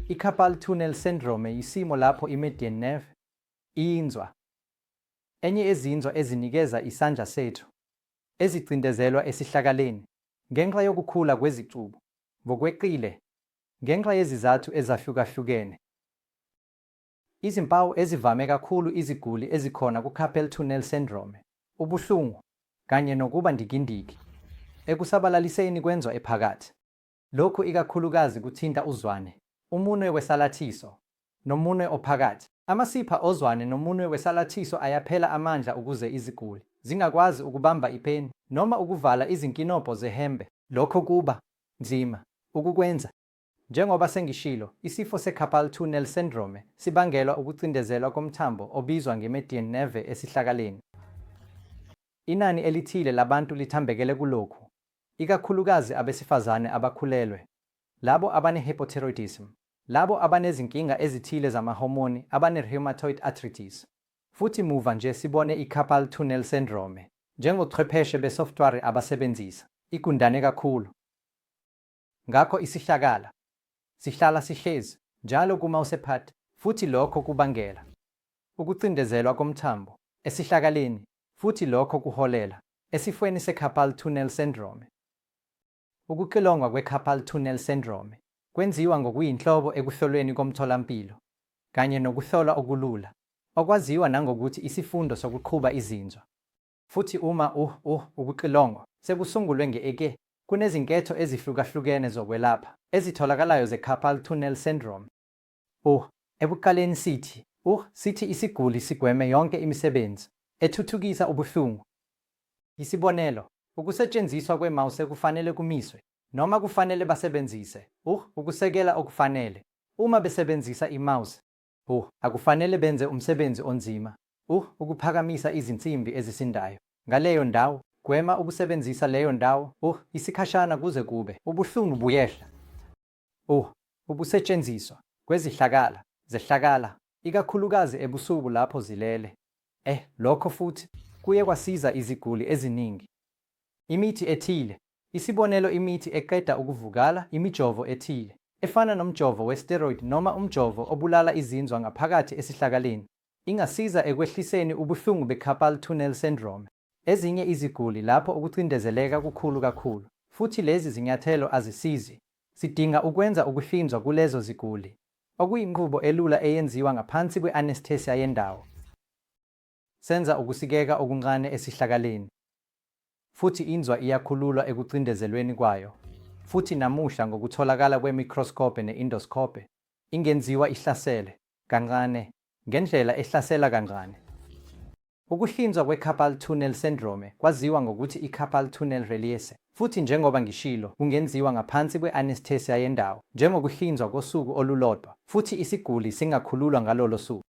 I-Carpal tunnel syndrome yisimo lapho i-median nerve, inzwa, enye yezinzwa ezinikeza isandla sethu, ezicindezelwa esihlakaleni ngenxa yokukhula kwezicubu ngokweqile ngenxa yezizathu ezahlukahlukene. Izimpawu ezivame kakhulu iziguli ezikhona ku-carpal tunnel syndrome ubuhlungu kanye nokuba ndikindiki ekusabalaliseni kwenzwa ephakathi. Lokhu ikakhulukazi kuthinta uzwane, umunwe wesalathiso, nomunwe ophakathi. Amasipha ozwane nomunwe wesalathiso ayaphela amandla ukuze iziguli zingakwazi ukubamba ipeni noma ukuvala izinkinobho zehembe. Lokho kuba nzima ukukwenza. Njengoba sengishilo, isifo se-carpal tunnel syndrome sibangelwa ukucindezelwa komthambo obizwa nge-median nerve esihlakaleni. Inani elithile labantu lithambekele kulokhu, ikakhulukazi abesifazane abakhulelwe, labo abane-hypothyroidism, labo abanezinkinga ezithile zamahomoni, abane-rheumatoid arthritis, futhi muva nje sibone i-carpal tunnel syndrome njengochwepheshe besoftware abasebenzisa igundane kakhulu. Ngakho isihlakala sihlala sihlezi njalo ku-mousepad futhi lokho kubangela ukucindezelwa komthambo esihlakaleni futhi lokho kuholela esifweni se-carpal tunnel syndrome. Ukuxilongwa kwe-carpal tunnel syndrome kwenziwa ngokuyinhloko ekuhlolweni komtholampilo kanye nokuhlolwa okulula, okwaziwa nangokuthi isifundo sokuqhuba izinzwa. Futhi uma uh uh ukuxilongwa sekusungulwe nge-eke, kunezinketho ezihlukahlukene zokwelapha ezitholakalayo ze-carpal tunnel syndrome. Ekuqaleni sithi sithi isiguli sigweme yonke imisebenzi ethuthukisa ubuhlungu. Isibonelo, ukusetshenziswa kwe-mouse kufanele kumiswe, noma kufanele basebenzise ukusekela okufanele uma besebenzisa i-mouse. Akufanele benze umsebenzi onzima, ukuphakamisa izinsimbi ezisindayo ngaleyo ndawo. Gwema ukusebenzisa leyo ndawo isikhashana kuze kube ubuhlungu buyehla. Ukusetshenziswa kwezihlakala zehlakala, ikakhulukazi ebusuku lapho zilele. Lokho futhi kuye kwasiza iziguli eziningi. Imithi ethile, isibonelo imithi eqeda ukuvukala, imijovo ethile, efana nomjovo we-steroid noma umjovo obulala izinzwa ngaphakathi esihlakaleni, ingasiza ekwehliseni ubuhlungu be-carpal tunnel syndrome. Ezinye iziguli lapho ukucindezeleka kukhulu kakhulu futhi lezi zinyathelo azisizi, sidinga ukwenza ukuhlinzwa kulezo ziguli, okuyinqubo elula eyenziwa ngaphansi kwe-anesthesia yendawo. Senza ukusikeka okuncane esihlakaleni futhi inzwa iyakhululwa ekucindezelweni kwayo, futhi namuhla ngokutholakala kwe-microscope ne-endoscope, ingenziwa ihlasele kancane ngendlela ehlasela kancane. Ukuhlinzwa kwe-carpal tunnel syndrome kwaziwa ngokuthi i-carpal tunnel release futhi njengoba ngishilo kungenziwa ngaphansi kwe-anesthesia yendawo njengokuhlinzwa kosuku olulodwa futhi isiguli singakhululwa ngalolo suku.